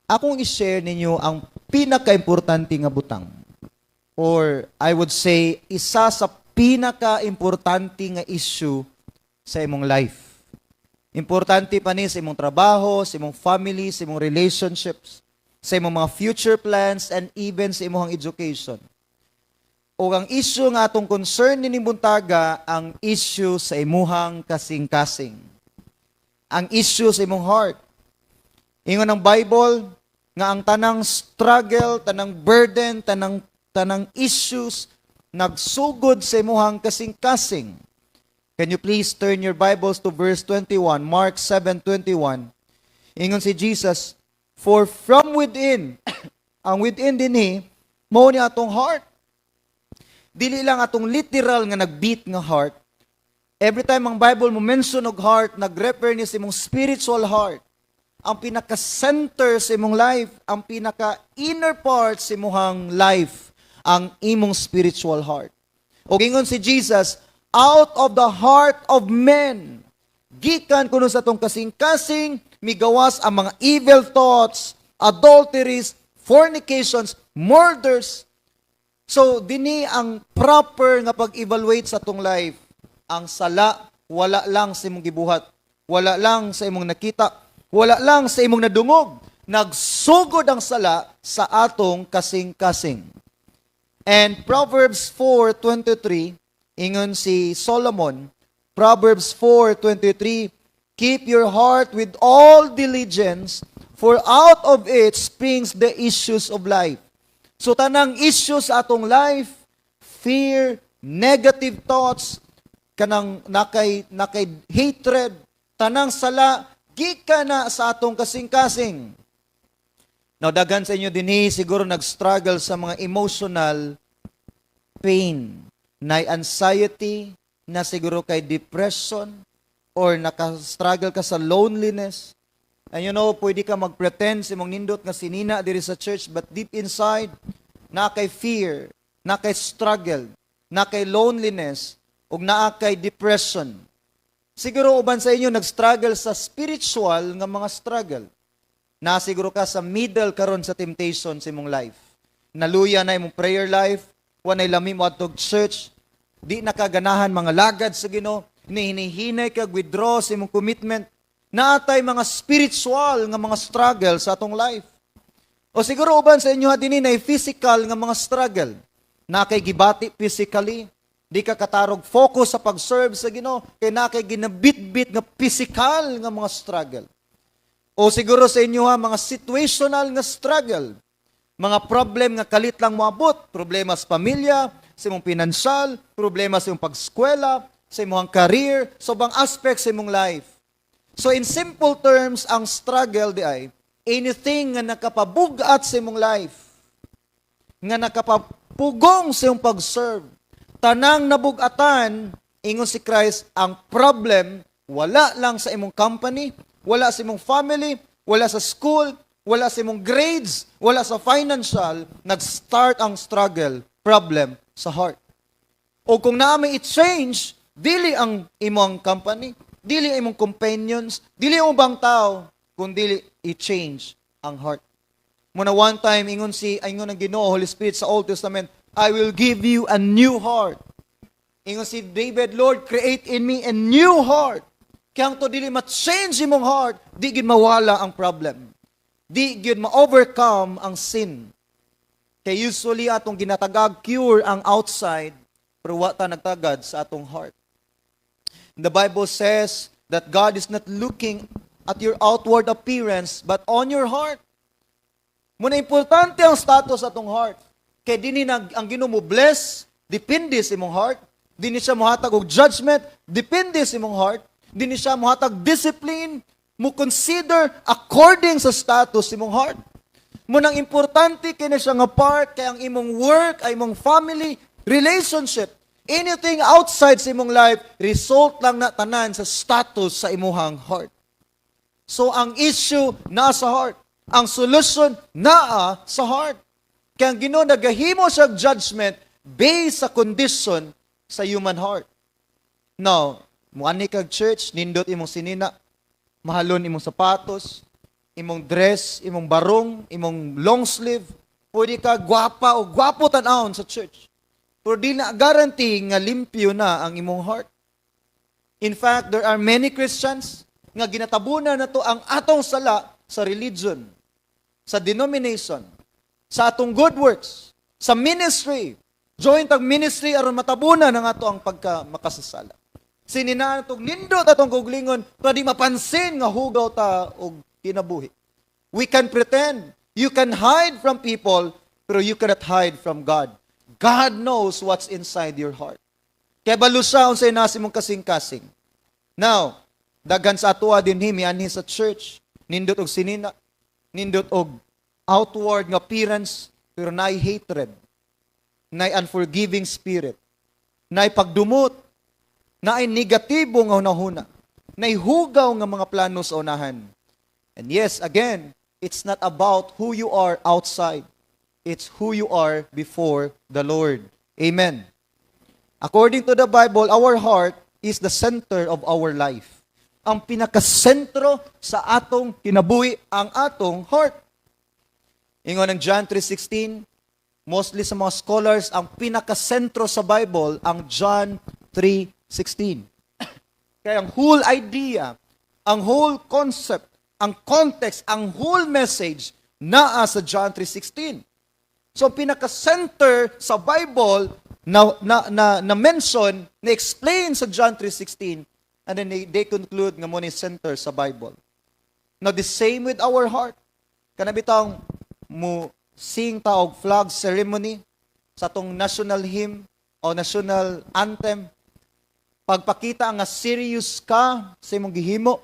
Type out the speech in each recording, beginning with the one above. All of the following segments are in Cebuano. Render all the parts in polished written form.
Akong i-share ninyo ang pinaka-importante nga butang. Or I would say, isa sa pinaka-importante nga issue sa imong life. Importante pa ni sa imong trabaho, sa imong family, sa imong relationships, sa imong mga future plans, and even sa imong education. O ang issue nga atong concern nining buntaga, ang issue sa imuhang kasing-kasing. Ang issue sa imong heart. Ingon ang Bible nga ang tanang struggle, tanang burden, tanang issues nagsugod sa imuhang kasing-kasing. Can you please turn your Bibles to verse 21, Mark 7:21? Ingon si Jesus, "For from within," ang within dinhi, mao ni atong heart. Dili lang atong literal nga nag-beat nga heart. Every time ang Bible mo mention og heart, nag-refer ni sa imong spiritual heart. Ang pinaka-center sa imong life, ang pinaka-inner part sa imong life, ang imong spiritual heart. O ingon si Jesus, out of the heart of men, gikan kuno sa atong kasing-kasing, migawas ang mga evil thoughts, adulteries, fornications, murders. So, dini ang proper nga pag-evaluate sa atong life. Ang sala, wala lang sa imong gibuhat. Wala lang sa imong nakita. Wala lang sa imong nadungog. Nagsugod ang sala sa atong kasing-kasing. And Proverbs 4:23, ingon si Solomon, Proverbs 4:23, "Keep your heart with all diligence, for out of it springs the issues of life." So tanang issues sa atong life, fear, negative thoughts, kanang nakay hatred, tanang sala gikan na sa atong kasing-kasing. Now, daghan sa inyo dinhi siguro nag-struggle sa mga emotional pain, na anxiety, na siguro kay depression, or naka-struggle ka sa loneliness. And pwede ka mag-pretend sa imong nindot nga sinina diri sa church, but deep inside, naa kay fear, naa kay struggle, naa kay loneliness, ug naa kay depression. Siguro uban sa inyo nag-struggle sa spiritual nga mga struggle. Na siguro ka sa middle karon sa temptation sa imong life. Naluya na imong prayer life, wa nay lami mo adtog church, di na ka ganahan mangalagad sa Ginoo, hinihinay kag withdraw sa imong commitment. Naa tay mga spiritual nga mga struggle sa atong life. O siguro uban sa inyo ha dinhi na physical nga mga struggle. Naa kay gibati physically, di ka katarog focus sa pag-serve sa Ginoo, kay naa kay ginabitbit nga physical nga mga struggle. O siguro sa inyo ha, mga situational nga struggle. Mga problem nga kalit lang moabot, problema sa pamilya, sa imong pinansyal, problema sa imong pag-eskwela, sa imong career, sa ubang aspect sa imong life. So in simple terms, ang struggle diay, anything nga nakapabugat sa imong life, nga nakapapugong sa imong pag-serve, tanang nabugatan, ingon si Christ, ang problem, wala lang sa imong company, wala sa imong family, wala sa school, wala sa imong grades, wala sa financial, nag-start ang struggle, problem sa heart. O kung naa may i-change, dili ang imong company, dili ang imong companions, dili ang ubang tao, kung dili i-change ang heart. Muna one time, ingon ang Ginoo, Holy Spirit sa Old Testament, "I will give you a new heart." Ingon si David, "Lord, create in me a new heart." Kaya ang to dili ma-change imong heart, di gid mawala ang problem. Di gid ma-overcome ang sin. Kay usually atong ginatagag cure ang outside, pero wa ta nagtagad sa atong heart. The Bible says that God is not looking at your outward appearance, but on your heart. Muna importante ang status sa atong heart. Kay dinhi nag ang Ginoo mo bless, depende sa imong heart. Dinhi siya mohatag og judgment, depende sa imong heart. Dinhi siya mohatag discipline, mo consider according sa status sa imong heart. Munang importante kini siya nga part kay ang imong work, ay imong family, relationship, anything outside sa imong life, result lang na tanan sa status sa imuhang heart. So ang issue naa sa heart. Ang solution naa sa heart. Kaya ang Ginoo nagahimo siya judgment based sa condition sa human heart. Now, muani kag church, nindot imong sinina, mahalon imong sapatos, Imong dress, imong barong, imong long sleeve, pwede ka gwapa o gwapo tan-awon sa church. Pero di na guarantee nga limpyo na ang imong heart. In fact, there are many Christians nga ginatabunan nato ang atong sala sa religion, sa denomination, sa atong good works, sa ministry. Join tag ministry aron matabunan ang ato ang pagka makasasala. Sininaan atong nindot atong kaugalingon pero di mapansin nga hugaw ta og kinabuhi. We can pretend, you can hide from people, pero you cannot hide from God. God knows what's inside your heart. Kaya balo siya unsay nasa imong kasing-kasing. Now, daghan sa atoa dinhi mianhi sa church, nindot og sinina, nindot og outward nga appearance, pero naay hatred, naay unforgiving spirit, naay pagdumot, naay negatibo nga hunahuna, naay hugaw nga mga plano sa unahan. And yes, again, it's not about who you are outside. It's who you are before the Lord. Amen. According to the Bible, our heart is the center of our life. Ang pinakasentro sa atong kinabuhi, ang atong heart. Ingon ng John 3:16, mostly sa mga scholars, ang pinakasentro sa Bible, ang John 3:16. Kaya ang whole idea, ang whole concept, ang context, ang whole message, naa sa John 3:16. So, ang pinaka-center sa Bible na mention, na explain sa John 3:16, and then they conclude nga mao ni center sa Bible. Now, the same with our heart. Kana bitang mo sing ta og flag ceremony sa atong national hymn o national anthem, pagpakita nga serious ka sa imong gihimo,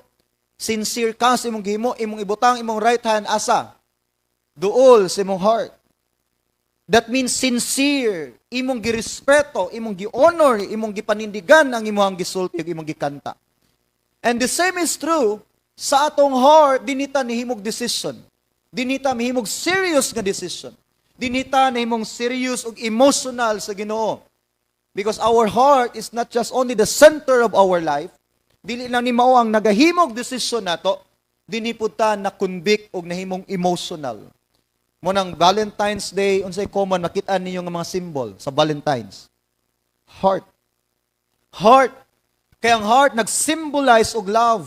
sincere ka sa imong gihimo, imong ibutang imong right hand asa? Duol sa imong heart. That means sincere, imong girespeto, imong gi-honor, imong gipanindigan ang imong gisulti ug imong gikanta. And the same is true sa atong heart, dinhi ta nihimog decision. Dinhi ta mihimog serious nga decision. Dinhi ta nahimong serious ug emotional sa Ginoo. Because our heart is not just only the center of our life, dili lang ni mao ang nagahimog decision nato, dinhi pud ta na convict og nahimong emotional. Mao nang Valentine's Day, unsay common makita ninyo nga mga symbol sa Valentine's? Heart. Heart. Kaya ang heart nag-symbolize og love.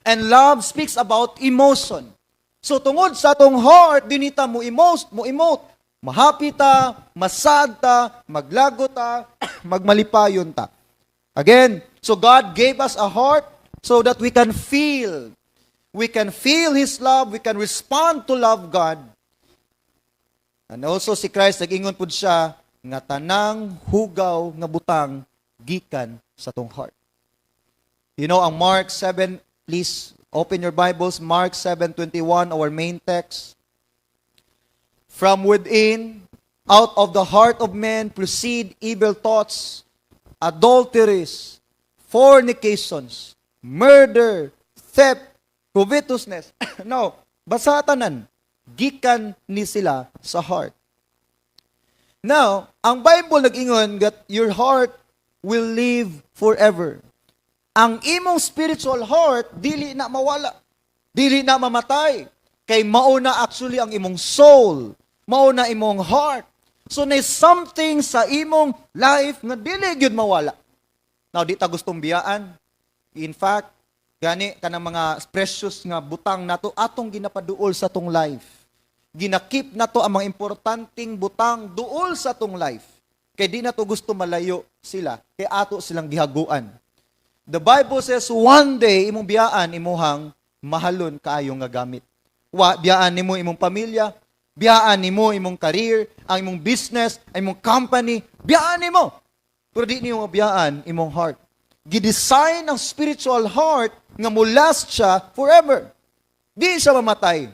And love speaks about emotion. So tungod sa atong heart, dinhi ta mo emote, mo emote. Mahappy ta, masad ta, maglago ta, magmalipayon ta. Again, so God gave us a heart so that we can feel. We can feel His love, we can respond to love God. And also si Christ, nag-ingon pud siya nga tanang hugaw nga butang gikan sa atong heart. Ang Mark 7, please open your Bibles, Mark 7:21, our main text. "From within, out of the heart of men proceed evil thoughts, adulteries, fornications, murder, theft, covetousness." No, basa tanan, gikan ni sila sa heart. Now, ang Bible nag-ingon that your heart will live forever. Ang imong spiritual heart dili na mawala. Dili na mamatay. Kay mao na actually ang imong soul, mao na imong heart. So na something sa imong life nga dili gyud mawala. Now, di ta gustong biyaan. In fact, gani kanang mga precious nga butang nato atong ginapaduol sa atong life. Gina-keep nato ang mga importanteng butang duol sa atong life. Kay di nato gusto malayo sila, kay ato silang gihaguan. The Bible says one day imong biyaan imuhang mahalon kaayo nga gamit. Wa biyaan nimo imong pamilya, biyaan nimo imong career, ang imong business, ang imong company, biyaan nimo. Pero di nimo biyaan imong heart. Gidesign ang spiritual heart nga mo-last siya forever. Di siya mamatay.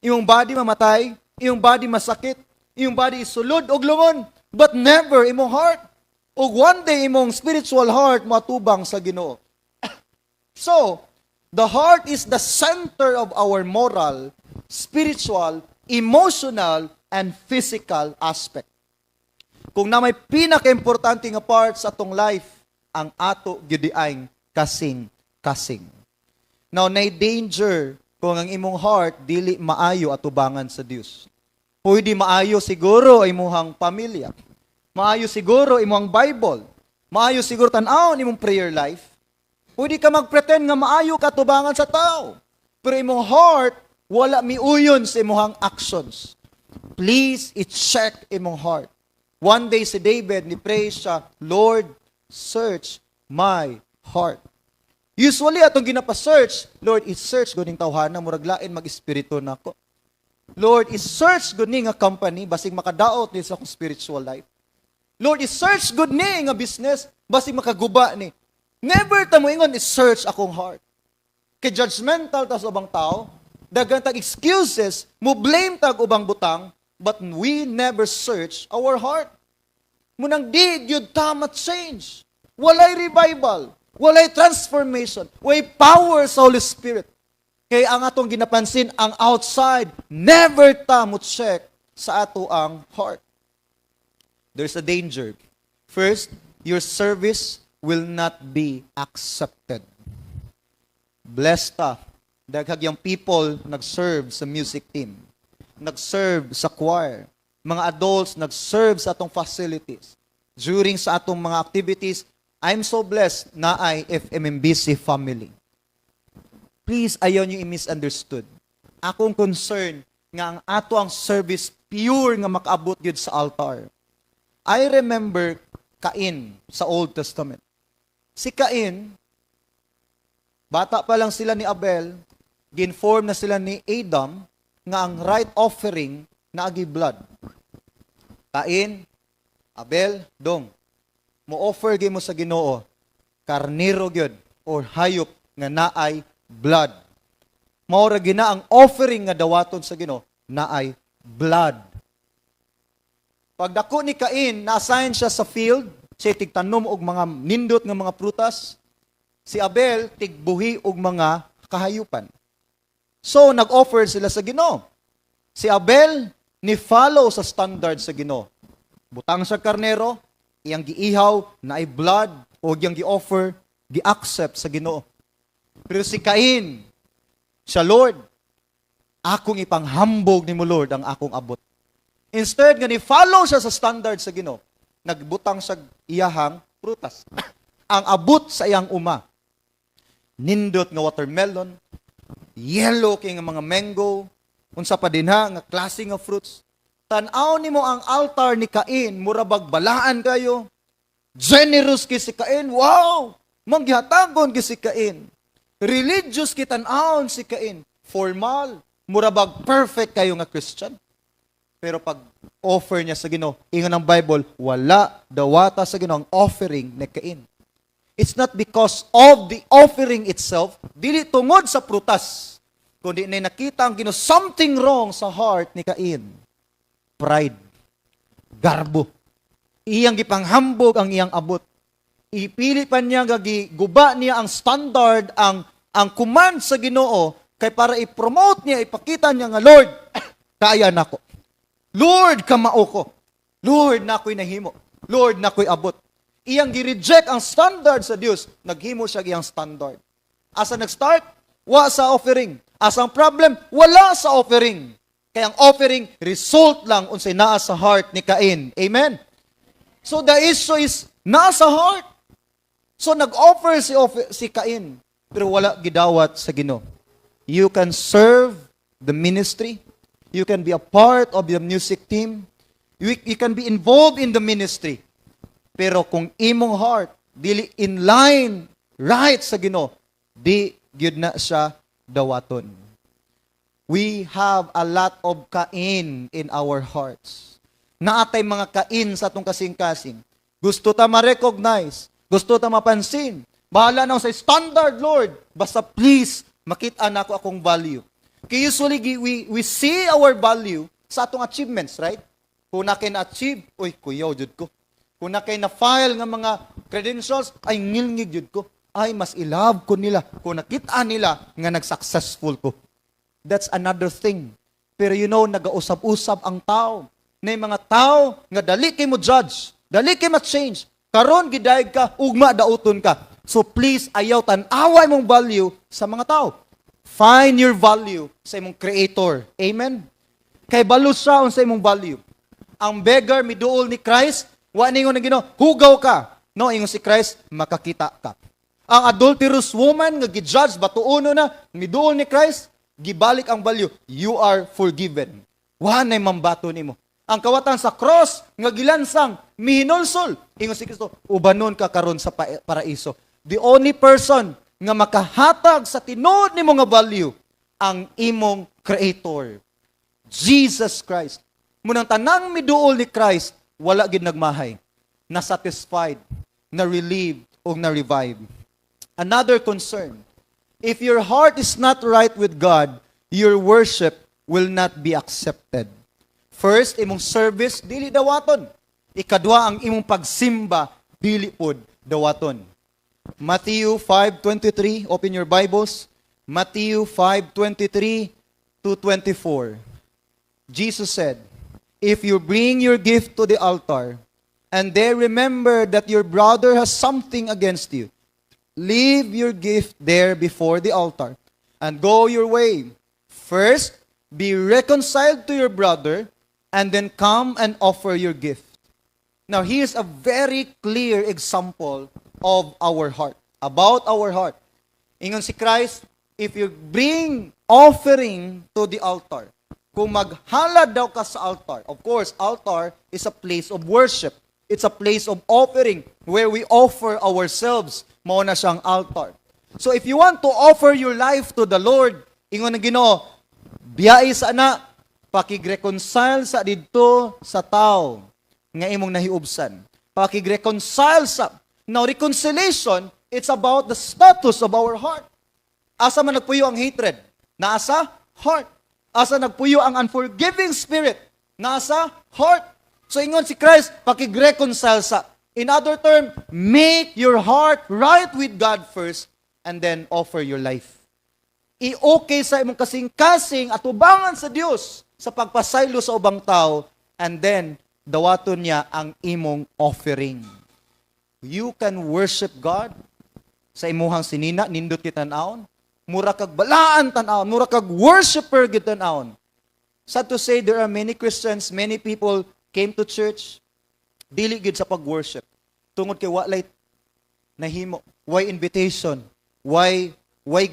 Imong body mamatay, imong body masakit, imong body sulod og lungon, but never imong heart. Ug one day imong spiritual heart matubang sa Ginoo. So, the heart is the center of our moral, spiritual, emotional, and physical aspect. Kung naa may pinaka-importante nga part sa atong life, ang ato gyud kasing-kasing. Now, nay danger kung kung ang imong heart dili maayo atubangan sa Dios. Pwede maayo siguro imong pamilya. Maayo siguro imong Bible. Maayo siguro tan-awon imong prayer life. Pwede ka magpretend nga maayo ka atubangan sa tao. Pero imong heart wala miuyon sa imong actions. Please i-check imong heart. One day si David ni pray siya, "Lord, search my heart." Usually atong ginapa-search, "Lord, i-search gud ning tawhana, murag lain mag-espiritu nako. Lord, i-search gud ni nga company, basig makadaot ni sa akong spiritual life. Lord, i-search gud ni nga business, basig makaguba ni." Never ta moingon, "I-search akong heart." Kay judgmental ta sa ubang tao, daghan tag excuses, mo blame tag ubang butang, but we never search our heart. Mao nang di gyud ta ma-change. Walay revival, walay transformation, walay power sa Holy Spirit. Kay ang atong ginapansin ang outside, never ta mo check sa ato ang heart. There's a danger. First, your service will not be accepted. Blessed ta. Daghang yung people nag-serve sa music team, nag-serve sa choir. Mga adults nag-serve sa atong facilities. During sa atong mga activities, I'm so blessed naay FMMBC family. Please, ayaw niyo i-misunderstood. Akong concern nga ang ato ang service pure nga makaabot gyud sa altar. I remember Cain sa Old Testament. Si Cain, bata pa lang sila ni Abel, ginform na sila ni Adam nga ang right offering naagi blood. "Cain, Abel, dong, mo offer gyud mo sa Ginoo karniro gyud or hayop nga naay blood." Mao ra gina ang offering nga dawaton sa Ginoo, naay blood. Pagdako ni Cain, na-assign siya sa field, siya tigtanom og mga nindot nga mga prutas. Si Abel tigbuhi og mga kahayupan. So nag-offer sila sa Ginoo. Si Abel ni follow sa standard sa Ginoo. Butang sa karnero, iyang giihaw naay blood o iyang gi-offer, gi-accept sa Ginoo. Pero si Cain, siya, "Lord, akong ipanghambog nimo, Lord, ang akong abot." Instead nga ni follow siya sa standard sa Ginoo, nagbutang sa iyahang prutas. Ang abot sa iyang uma, nindot nga watermelon, yellow kay nga mga mango, unsa pa dinha nga klase nga fruits. Tan-aw nimo ang altar ni Cain, mura bag balaan kayo. Generous kay si Cain, wow! Manggihatagon kay si Cain. Religious kay tan-awon si Cain. Formal, mura bag perfect kayo nga Christian. Pero pag offer niya sa Ginoo, ingon ng Bible, wala dawata sa Ginoo ang offering ni Cain. It's not because of the offering itself, dili tungod sa prutas, kundi na nakita ang Ginoo something wrong sa heart ni Cain. Pride. Garbo. Iyang gipanghambog ang iyang abot. Ipili pa niya nga giguba niya ang standard, ang command sa Ginoo kay para i-promote niya, ipakita niya nga, "Lord, kaya nako. Lord, kamao ko. Lord, nako'y nahimo. Lord, nako'y abot." Iyang gi-reject ang standard sa Dios, naghimo siya iyang standard. Asa nag-start? Wa sa offering. Asa ang problem? Wala sa offering. Kaya ang offering, result lang unsay naa sa heart ni Cain. Amen? So the issue is naa sa heart. So nag-offer si Cain, pero wala gidawat sa Ginoo. You can serve the ministry. You can be a part of the music team. You can be involved in the ministry. Pero kung imong heart dili in line right sa Ginoo, di gyud na siya dawaton. We have a lot of Cain in our hearts. Naa tay mga Cain sa atong kasing-kasing. Gusto ta ma-recognize. Gusto ta mapansin. Bahala na sa standard, Lord. Basta please, makita nako akong value. Kaya usually, we see our value sa atong achievements, right? Kung naa kay na-achieve, uy, kuyaw jud ko. Kung naa kay na-file nga mga credentials, ay ngilngig jud ko. Ay, mas ilove ko nila. Kung nakita nila nga nag-successful ko. That's another thing. Pero nagausab-usab ang tao. Na yung mga tao nga dali kay mo judge, dali kay ma-change. Karon gidayeg ka, ugma dauton ka. So please, ayaw tan-awa imong value sa mga tao. Find your value sa imong Creator. Amen? Kay balo siya unsa imong value. Ang beggar miduol ni Christ, wa ningon ang Ginoo, "Hugaw ka." No, ingon si Christ, "Makakita ka." Ang adulterous woman nga gi-judge, batuono na, miduol ni Christ, gibalik ang value, "You are forgiven. Wa nay mambato nimo." Ang kawatan sa cross nga gilansang, mihinulsol, ingon si Kristo, "Ubanon ka karon sa paraiso." The only person nga makahatag sa tinuod nimo nga value, ang imong Creator, Jesus Christ. Munang tanang miduol ni Christ, wala gid nagmahay. Na satisfied, na relieved, o na revive. Another concern, if your heart is not right with God, your worship will not be accepted. First, imong service, dili dawaton. Ikadua, ang imong pagsimba, dili pod dawaton. Matthew 5:23, open your Bibles. Matthew 5:23 to 24. Jesus said, "If you bring your gift to the altar, and there remember that your brother has something against you, leave your gift there before the altar and go your way. First, be reconciled to your brother, and then come and offer your gift." Now, here's a very clear example of our heart, about our heart. Ingon si Christ, if you bring offering to the altar, kung maghalad daw ka sa altar, of course, altar is a place of worship. It's a place of offering where we offer ourselves. Mao na siyang altar. So if you want to offer your life to the Lord, ingon ng Ginoo, biyai sa na, pakig-reconcile sa didto sa tao nga imong nahiubsan. Pakig-reconcile sa. Now, reconciliation, it's about the status of our heart. Asa man nagpuyo ang hatred? Naa sa heart. Asa nagpuyo ang unforgiving spirit? Naa sa heart. So ingon si Christ, pakig-reconcile sa. In other term, make your heart right with God first and then offer your life. I-okay sa imong kasing-kasing atubangan sa Dios sa pagpasaylo sa ubang tao and then dawaton niya ang imong offering. You can worship God sa imuhang sinina, nindot kay tan-awon. Mura kag balaan tan-awon, mura kag worshipper gid tan-awon. Sad to say, there are many Christians, many people came to church, dili gid sa pag-worship. Tungod kay walay nahimo, why invitation, why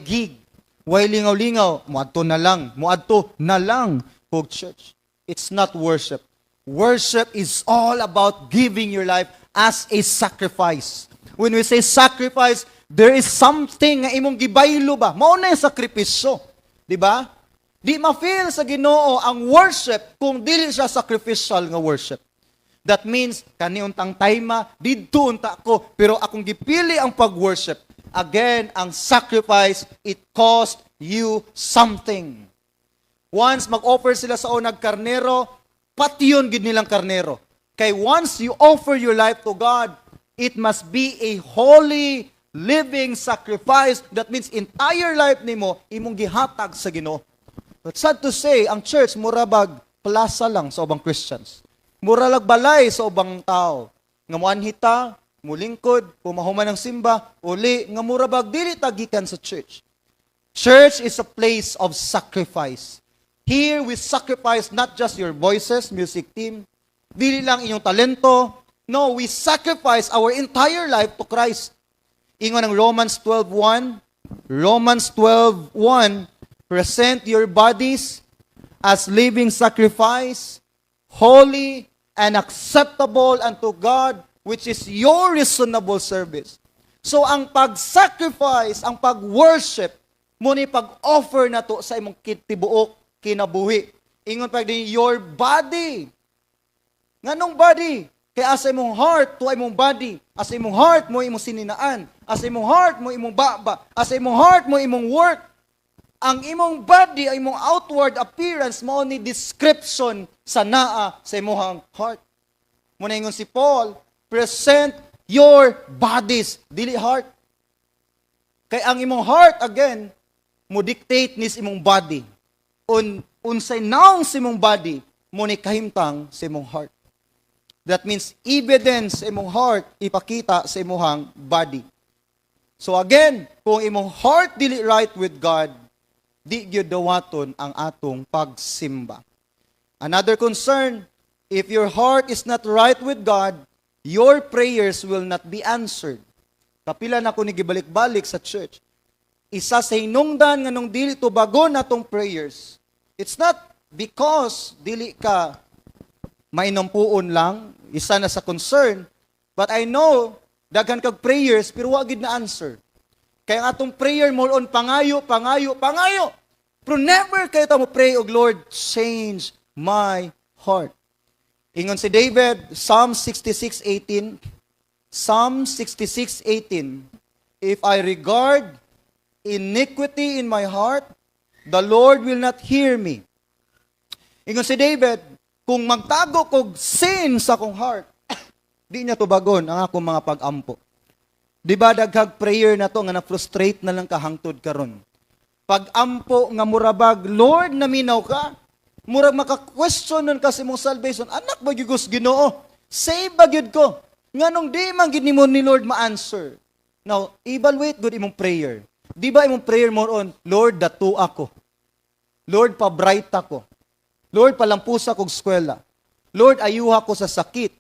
gig, why lingaw-lingaw, muadto na lang, muadto na lang kog church. It's not worship. Worship is all about giving your life as a sacrifice. When we say sacrifice, there is something nga imong gibaylo ba? Mao na yung sakripisyo. Di ba? Di ma-feel sa Ginoo ang worship kung dili siya sacrificial nga worship. That means, kani untang time, didto unta ko, pero akong gipili ang pag-worship. Again, ang sacrifice, it cost you something. Once mag-offer sila sa unag karnero, patyon gid nilang karnero. Kay once you offer your life to God, it must be a holy living sacrifice. That means entire life nimo imong gihatag sa Ginoo. But sad to say, ang church murabag plaza lang sa ubang Christians. Mura lag balay sa ubang tao. Nga muanhi ta, mulingkod, pumahuman ng simba, uli, nga murabag dili ta gikan sa church. Church is a place of sacrifice. Here we sacrifice not just your voices, music team, dili lang inyong talento. No, we sacrifice our entire life to Christ. Ingon ang Romans 12:1, Romans 12:1, "Present your bodies as living sacrifice, holy and acceptable unto God, which is your reasonable service." So ang pag-sacrifice, ang pag-worship, mo ni pag-offer na to sa imong tibuok kinabuhi. Ingon pa din, your body. Nganong body? Kay asa imong heart, to imong body. Asa imong heart mo imong sininaan. Asa imong heart mo imong baba. Asa imong heart mo imong work. Ang imong body, ang imong outward appearance mao ni description sa naa sa imong heart. Muna ingon si Paul, "Present your bodies," dili heart. Kay ang imong heart again mo dictate nis imong body. Unsay naong sa imong body mo ni kahimtang sa imong heart. That means evidence sa imong heart ipakita sa imong body. So again, kung imong heart dili right with God, Di gyud dawaton ang atong pagsimba. Another concern, if your heart is not right with God, your prayers will not be answered. Kapila na ko ni gibalik-balik sa church. Isa sa hinungdan nga nung dili tubagon atong prayers, it's not because dili ka mainumpuon lang, isa na sa concern, but I know daghan kag prayers pero wa gid na answer. Kaya ang atong prayer more on pangayo, pangayo, pangayo. Pero never kayo ta mo pray og, "Lord, change my heart." Ingon si David, Psalm 66:18, Psalm 66:18, "If I regard iniquity in my heart, the Lord will not hear me." Ingon si David, kung magtago kog sin sa akong heart, di niya tubagon ang akong mga pag-ampo. Di ba daghag prayer na to nga na-frustrate na lang ka hangtod karon? Pag-ampo nga murabag, "Lord, naminaw ka." Murag maka-question nun kasi mong salvation. "Anak ba gyud ko's Ginoo? Save ba gyud ko? Nganong di man gyud nimo ni Lord ma-answer?" Now, evaluate good imong prayer. Di ba imong prayer more on, "Lord, datu ako. Lord, pa-bright ako. Lord, palampusa kog eskwela. Lord, ayuha ko sa sakit.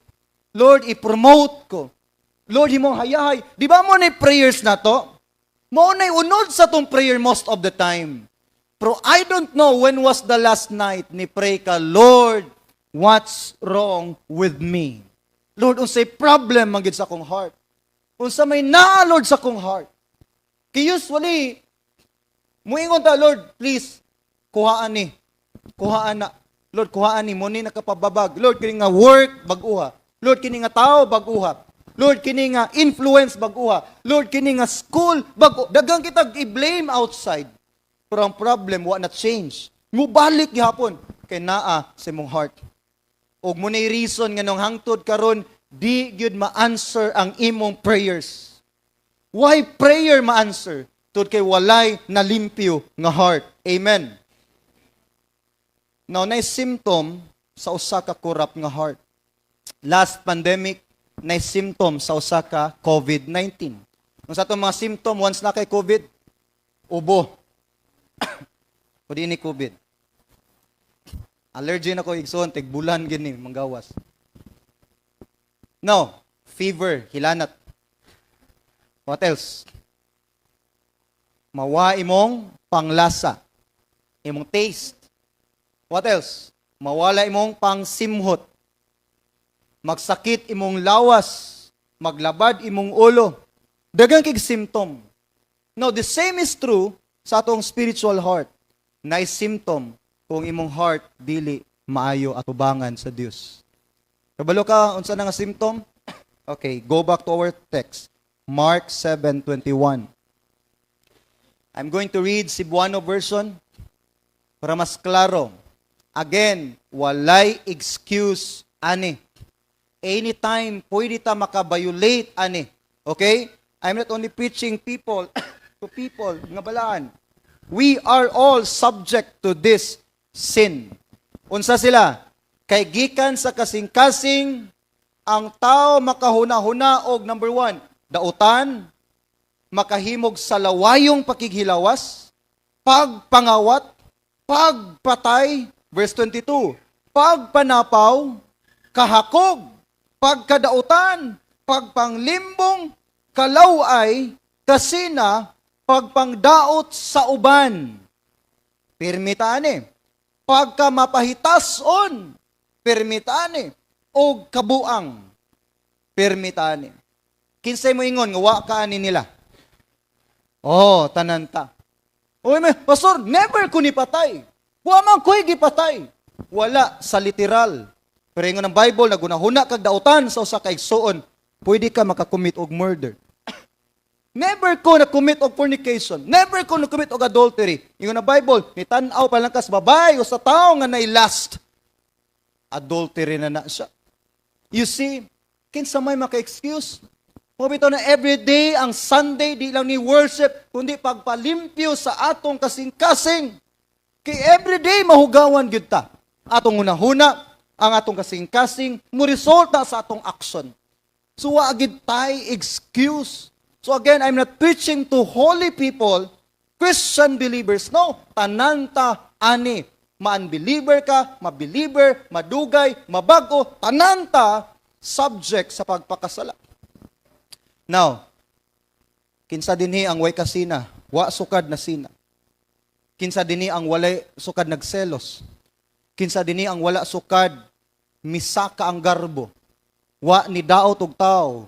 Lord, i-promote ko. Lord, himo hayahay." Di ba mo na prayers na to? Mo na unod sa tong prayer most of the time. Pero I don't know when was the last night ni pray ka, "Lord, what's wrong with me? Lord, unsay problem man gid sa akong heart? Unsa may naa, Lord, sa akong heart?" Kay usually, muingon ta, "Lord, please, kuhaan ni. Kuhaan na. Lord, kuhaan ni. Mo ni nakapababag. Lord, kini nga work, bag-uha. Lord, kini nga tao, bag-uha. Lord, kini nga influence, bag-uha. Lord, kini nga school, bag. Daghang kita i-blame outside. Pero ang problem, wa na change. Mubalik gihapon kay naa sa imong heart. Ug mo nay reason nga nung hangtod karon di gyud ma-answer ang imong prayers. Why prayer ma-answer? Tud kay walay nalimpyo nga heart. Amen. Now, nay symptom sa usa ka corrupt nga heart. Last pandemic, nay symptom sa usa ka COVID-19. Kung sa atong mga symptom, once na kay COVID, ubo. O di ni COVID. Allergy na ko, igsoon, tigbulan gini, manggawas. No, fever, hilanat. What else? Mawa imong panglasa, imong taste. What else? Mawala imong pangsimhot. Magsakit imong lawas, maglabad imong ulo. Daghang kig symptom. Now, the same is true sa atong spiritual heart. Nay symptom kung imong heart dili maayo atubangan sa Dios. Kabalo ka unsa na nga symptom? Okay, go back to our text. Mark 7:21. I'm going to read Cebuano version para mas klaro. Again, walay excuse ani. Anytime pwede ta maka-violate ani. Okay? I'm not only preaching people to people nga balaan. We are all subject to this sin. Unsa sila? Kay gikan sa kasing-kasing ang tao makahuna-huna og number one, dautan, makahimog sa lawayong pakighilawas, pagpangawat, pagpatay, verse 22, pagpanapaw, kahakog, pagkadautan, pagpanglimbong, kalaway, kasina, pagpangdaot sa uban. Pirmitaan eh. Pagka mapahitason, pirmitaan eh. O kabuang, pirmitaan eh. Kinsay mo ingon, nga wa ka ani nila? Oh, tanan ta. Uy, may, "Pastor, never ko ni patay. Wa man ko'y gipatay." Wala sa literal. Pero ingon ng Bible, nagunahuna kag dautan sa usa ka igsuon, pwede ka makakommit og murder. "Never ko na commit og fornication. Never ko na commit og adultery." Ingon ng Bible, nitan-aw pa lang kas babae o sa tao nga nay lust. Adultery na na siya. You see, kinsa may maka-excuse? Mo bitaw na everyday ang Sunday di lang ni worship kundi pagpalimpyo sa atong kasing-kasing. Kay everyday mahugawan gyud ta. Atong hunahuna, ang atong kasing-kasing mo resulta sa atong action. So wa gid tay excuse. So again, I'm not preaching to holy people. Christian believers. No, tanan ta ani. Ma-unbeliever ka, ma-believer, madugay, mabago, tanan ta subject sa pagpakasala. Now, kinsa dinhi ang way kasina, wa sukad na sina? Kinsa dinhi ang walay sukad nagselos? Kinsa dinhi ang wala sukad misaka ang garbo? Wa ni daot og tao,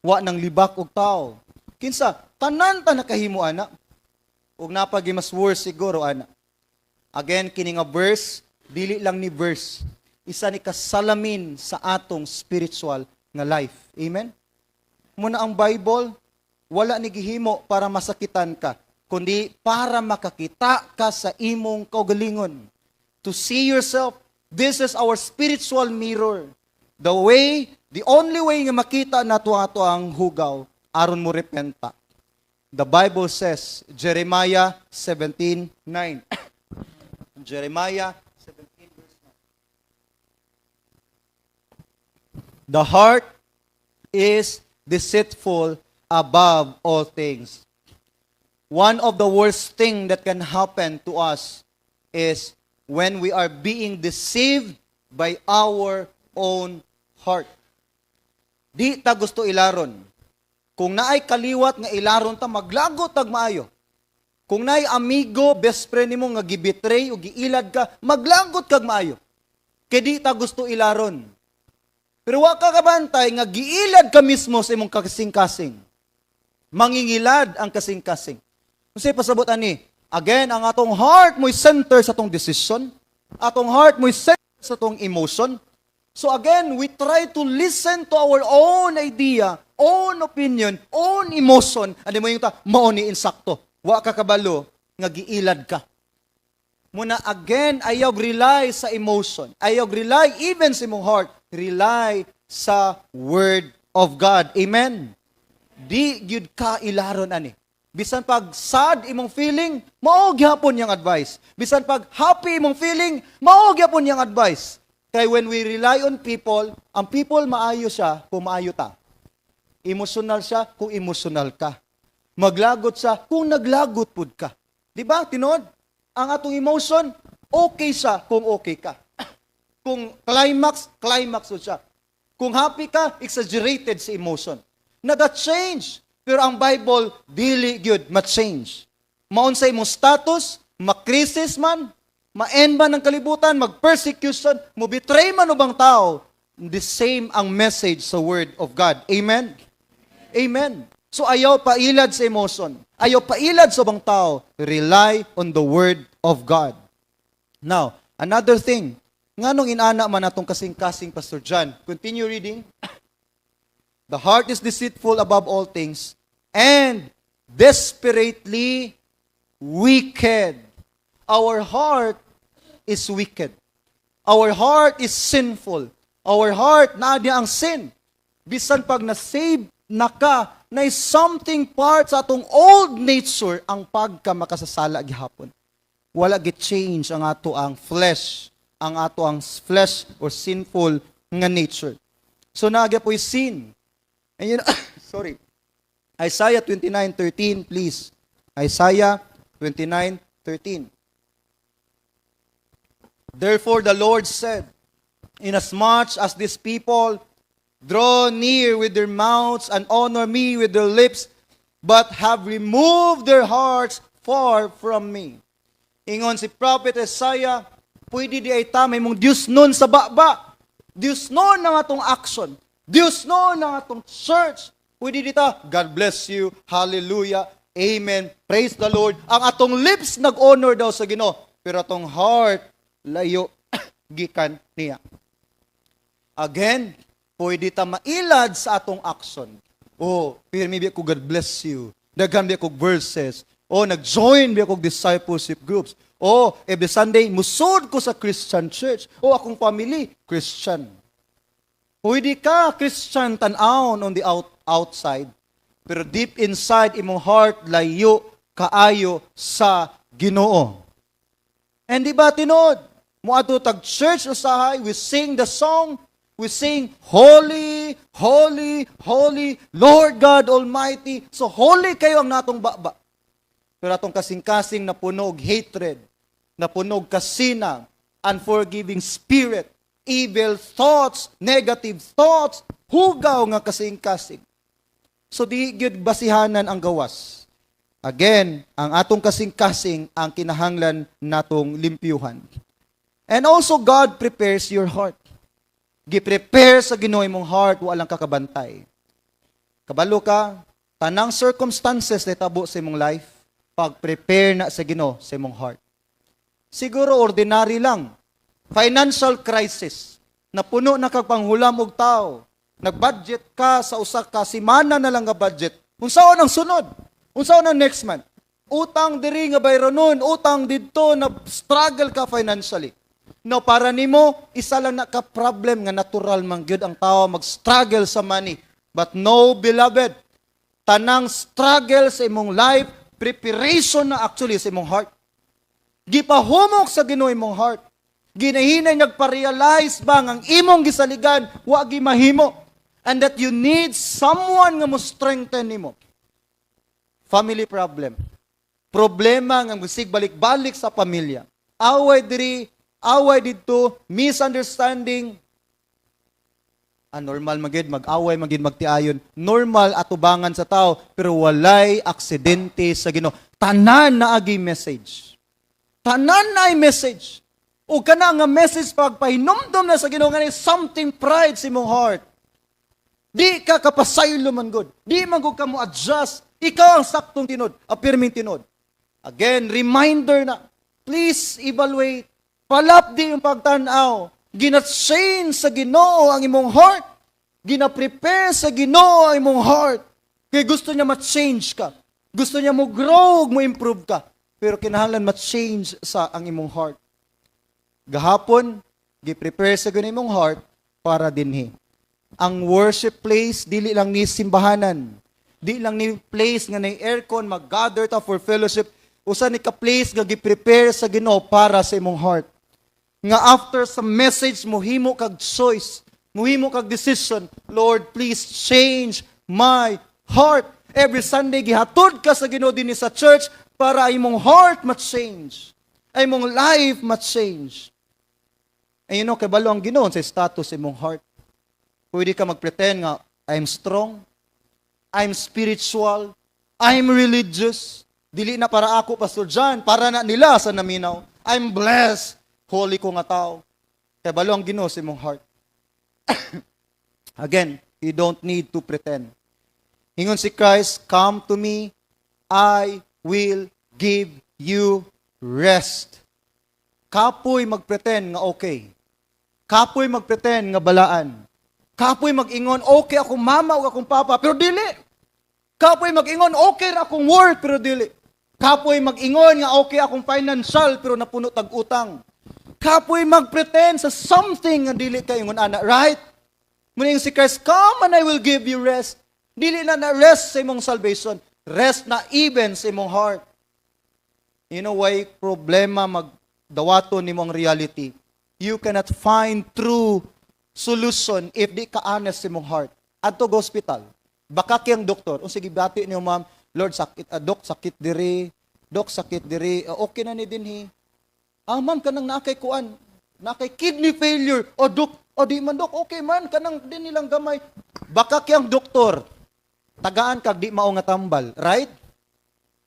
wa nang libak og tao. Kinsa? Tanan ta nakahimo ana. Ug napagi mas worse siguro ana. Again, kini nga verse, dili lang ni verse. Isa ni kasalamin sa atong spiritual nga life. Amen? Muna ang Bible, wala ni gihimo para masakitan ka, kundi para makakita ka sa imong kaugalingon. To see yourself, this is our spiritual mirror. The way, the only way nga makita nato ato ang hugaw, aron mo repenta. The Bible says, Jeremiah 17:9. Jeremiah 17 verse 9. "The heart is deceitful above all things." One of the worst thing that can happen to us is when we are being deceived by our own heart. Di ta gusto ilaron. Kung naay kaliwat nga ilaron ta, maglagot tag maayo. Kung naay amigo, best friend nimo nga gibetray o giilad ka, maglagot kag maayo. Kay di ta gusto ilaron. Pero wa ka kabantay nga giilad ka mismo sa imong kasing-kasing. Mangingilad ang kasing-kasing. Unsay pasabot ani? Again, ang atong heart mo'y center sa atong decision. Atong heart mo'y center sa atong emotion. So again, we try to listen to our own idea, own opinion, own emotion. Ano mo yung ta, mao ni insakto. Wa ka kabalo nga giilad ka. Muna again, ayaw rely sa emotion. Ayaw rely even sa imong heart. Rely sa Word of God. Amen? Di gyud ka ilaron ani. Bisan pag sad imong feeling, mao gyapon yang advice. Bisan pag happy imong feeling, mao gyapon yang advice. Kay when we rely on people, ang people, maayo siya kung maayo ta. Emotional siya kung emotional ka. Maglagot siya kung naglagot pud ka. Di ba? Tinod? Ang atong emotion, okay siya kung okay ka. Kung climax, climax pud siya. Kung happy ka, exaggerated sa emotion. Naga-change. Pero ang Bible, dili gyud ma-change. Maunsa imong status, ma-crisis man, ma-end man ang kalibutan, mag-persecution, mo betray man ubang tao, the same ang message sa Word of God. Amen? Amen. So ayaw pailad sa emotion. Ayaw pailad sa ubang tao. Rely on the Word of God. Now, another thing, nganong inana man atong kasing-kasing, Pastor John? Continue reading. "The heart is deceitful above all things and desperately wicked." Our heart is wicked. Our heart is sinful. Our heart, naa diha ang sin. Bisan pag na-save na ka, na something part sa atong old nature ang pagka makasasala gihapon. Wala gi-change ang ato ang flesh, ang ato ang flesh or sinful nga nature. So naa gyapoy sin. And sorry. Isaiah 29:13, please. Isaiah 29:13. "Therefore the Lord said, 'Inasmuch as these people draw near with their mouths and honor me with their lips, but have removed their hearts far from me.'" Ingon si Prophet Isaiah, pwede diay ta mahimong Diyos nun sa baba. Diyos nun ang atong action. Diyos nun ang atong church. Pwede dita, "God bless you, hallelujah, amen, praise the Lord." Ang atong lips nag-honor daw sa Ginoo, pero atong heart layo gikan niya. Again, pwede ta mailad sa atong action. Oh, pirmi biya ko "God bless you." Daghan biya kog verses. Oh, nag-join biya kog discipleship groups. Oh, every Sunday musod ko sa Christian church. Oh, akong family Christian. Pwede ka Christian tan-awon on the outside, pero deep inside imong heart, layo kaayo sa Ginoo. And di ba tinod? Muadto tag church usahay, we sing the song, we sing, "Holy, holy, holy, Lord God Almighty." So holy kayo ang natong baba. Pero atong kasing-kasing napuno og hatred, napuno og kasina, unforgiving spirit, evil thoughts, negative thoughts, hugaw nga kasing-kasing. So di gyud basihanan ang gawas. Again, ang atong kasing-kasing ang kinahanglan natong limpyuhan. And also, God prepares your heart. Gi-prepare sa Ginoo imong heart, wa lang kakabantay. Kabalo ka, tanang circumstances na tabo sa imong life, pag-prepare na sa Ginoo sa imong heart. Siguro ordinary lang. Financial crisis. Napuno na kag panghulam og tao. Nag-budget ka sa usa ka semana na lang nga budget. Unsaon ang sunod? Unsaon ang next month? Utang diri nga bayronon, utang didto, na struggle ka financially. No, para nimo isa lang na ka problem nga natural man gyud ang tao mag-struggle sa money. But no, beloved, tanang struggle sa imong life, preparation na actually sa imong heart. Gipahumok sa Ginoo imong heart. Ginahinay nagpa-realize ba nga ang imong gisaligan wa gi mahimo and that you need someone nga mo strengthen nimo. Family problem. Problema nga musig balik-balik sa pamilya. Away diri, away didto, misunderstanding. Ah, normal magid mag-away, magid magtiayon. Normal atubangan sa tao, pero walay aksidente sa Ginoo. Tanan na agi message. Tanan na ay message. O kana nga message, pagpahinumdom na sa Ginoo nga ni something pride sa imong heart. Di ka kapasaylo man gud. Di man gud ka mo adjust. Ikaw ang saktong tinod, a pirming tinod. Again, reminder na, please evaluate. Palapdi yung pagtanaw. Gina-change sa Ginoo ang imong heart. Gina-prepare sa Ginoo ang imong heart. Kay gusto niya ma-change ka. Gusto niya mo grow, mo improve ka. Pero kinahanglan ma-change sa ang imong heart. Gahapon, gi-prepare sa Ginoo imong heart para dinhi. Ang worship place, dili lang ni simbahanan. Di lang ni place nga nay aircon, mag-gather ta for fellowship. Usa ni ka place nga gi-prepare sa Ginoo para sa imong heart. Nga after sa message mo himo kag choice, muhimo kag decision, "Lord, please change my heart." Every Sunday gihatod ka sa Ginoo dinhi sa church para imong heart ma-change. Ay imong life ma-change. And kabalo ang Ginoo sa status imong heart. Pwede ka magpretend nga, "I'm strong, I'm spiritual, I'm religious." Dili na para ako, Pastor John, para na nila sa naminaw. "I'm blessed, holy ko nga tao." Kabalo ang Ginoo sa imong heart. Again, you don't need to pretend. Ingon si Christ, "Come to me, I will give you rest." Kapoy magpretend nga okay. Kapoy magpretend nga balaan. Kapoy mag-ingon, "Okay akong mama o akong papa," pero dili. Kapoy mag-ingon, "Okay ra akong work," pero dili. Kapoy mag-ingon nga okay akong financial, pero napuno tag utang. Kapoy magpretend sa something nga dili ka ingon ana, right? Muning si Christ, "Come and I will give you rest." Dili na na rest sa imong salvation, rest na even sa imong heart. You know why problema magdawaton nimo ang reality? You cannot find true solution if di ka honest sa imong heart. Adto go hospital. Baka kiyang doktor. O sige, bati niyo, "Ma'am, Lord, sakit, dok, sakit diri. Dok, sakit diri. Ah, okay na ni dinhi." "Ah, ma'am, kanang naa kay kuan. Naa kay kidney failure." "O, dok, o di man, dok, okay man, kanang din nilang gamay." Baka kiyang doktor. Tagaan kag di mao nga tambal, right?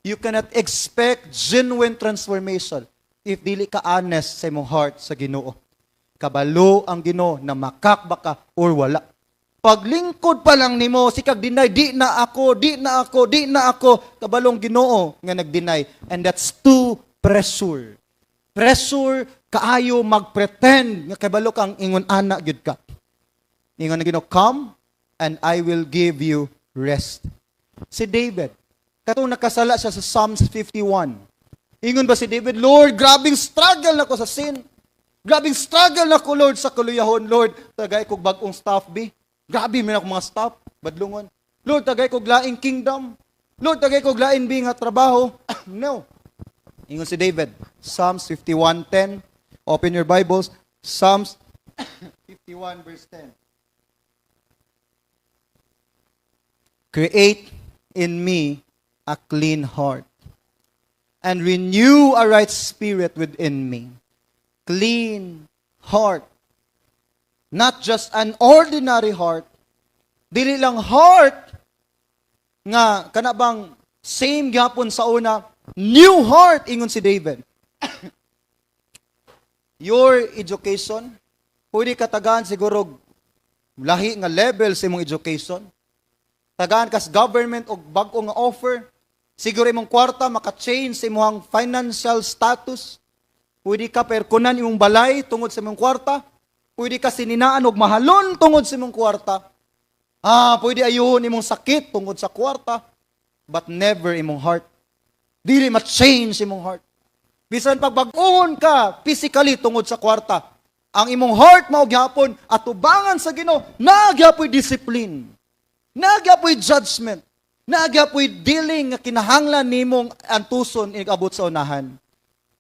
You cannot expect genuine transformation if dili ka honest sa imong heart sa Ginoo. Kabalo ang Ginoo na makakba ka or wala. Paglingkod pa lang nimo, sikag deny, "Di na ako, di na ako, di na ako." Kabalong Ginoo nga nag-deny. And that's too pressure. Pressure kaayo magpretend nga kabalo kang ingon ana gyud ka. Ingon na Ginoo, "Come and I will give you rest." Si David, katong nakasala siya sa Psalms 51. Ingon ba si David, "Lord, grabing struggle na ko sa sin. Grabing struggle na ko, Lord, sa kaluyahon. Lord, tagay kog bag-ong staff, bi. Grabe man ako mga staff, badlungon. Lord, tagay kog laing kingdom. Lord, tagay kog lain bi nga trabaho." No. Ingon si David, Psalms 51:10. Open your Bibles, Psalms 51 verse 10. "Create in me a clean heart." and renew a right spirit within me." Clean heart. Not just an ordinary heart. Dili lang heart nga kana bang same gyapon sa una, new heart, ingon si David. Your education, pwede ka tagaan siguro lahi nga level sa imong education. Tagaan kas government og bag-o nga offer. Siguro imong kwarta maka-change sa imong financial status. Pwede ka perkunan imong balay tungod sa imong kwarta. Pwede ka sininaan og mahalon tungod sa imong kwarta. Pwede ayuhon imong sakit tungod sa kwarta, but never imong heart. Dili ma-change imong heart. Bisan pagbag-ohon ka physically tungod sa kwarta, ang imong heart mao gyapon atubangan sa Ginoo, naa gyapoy discipline. Naa gyapoy judgment. Naa gyapoy dealing nga kinahanglan nimong antuson inig-abot sa unahan.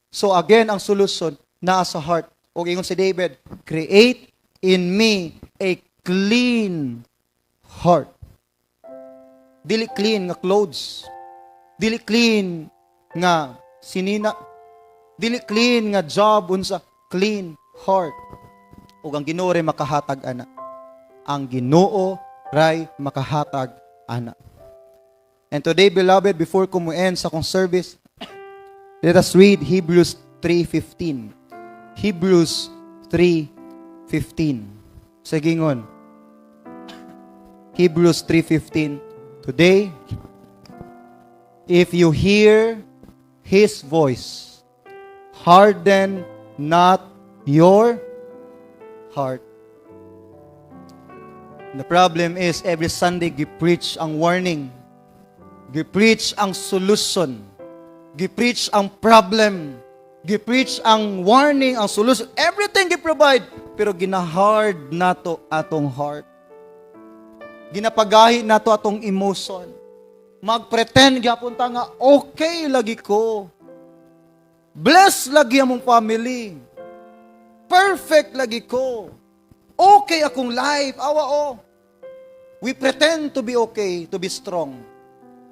So again, ang solution naa sa heart. Og ingon si David, "Create in me a clean heart." Dili clean nga clothes. Dili clean nga sinina. Dili clean nga job, unsa, clean heart. Ug ang Ginoo ray makahatag ana. Ang Ginoo ray makahatag ana. And today, beloved, before ko mo-end sa akong service, let us read Hebrews 3:15. Hebrews 3:15. Sa gingon. Hebrews 3:15. "Today, if you hear His voice, harden not your heart." The problem is every Sunday gi-preach ang warning. Gi-preach ang solution. Gi-preach ang problem. Gi-preach ang warning, ang solution. Everything gi-provide. Pero ginahard nato atong heart. Ginapagahi nato atong emotion. Magpretend gyapon ta nga okay lagi ko. Bless lagi among family. Perfect lagi ko. Okay akong life. Awa o. We pretend to be okay, to be strong.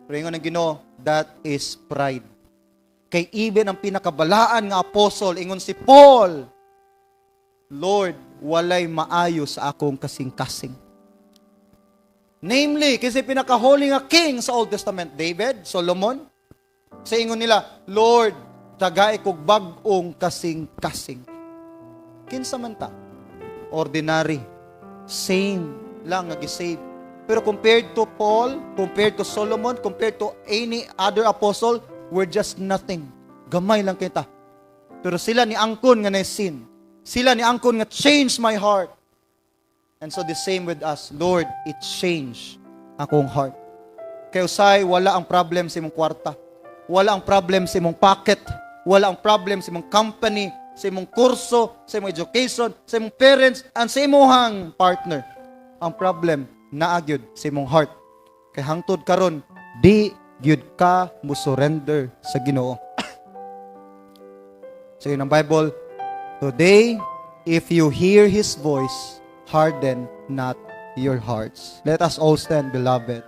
Pero ingon ng Ginoo, that is pride. Kay even ang pinakabalaan nga apostle, ingon si Paul, "Lord, walay maayo sa akong kasing-kasing." Namely, kasi pinaka-holy nga king sa Old Testament, David, Solomon, sa ingon nila, "Lord, tagay kog bag-ong kasing-kasing." Kinsa man ta? Ordinary. Same lang nga gisave. Pero compared to Paul, compared to Solomon, compared to any other apostle, we're just nothing. Gamay lang kita. Pero sila ni angkon nga na sin. Sila ni angkon nga change my heart. And so the same with us. Lord, it changed akong heart. Kay usay, wala ang problem sa imong kwarta. Wala ang problem sa imong pocket. Wala ang problem sa imong company, sa imong kurso, sa imong education, sa imong parents, and sa imong partner. Ang problem, naa gyud sa imong heart. Kay hangtod karon, di gyud ka mo surrender sa Ginoo. So yun ang Bible, "Today, if you hear His voice, harden not your hearts." Let us all stand, beloved.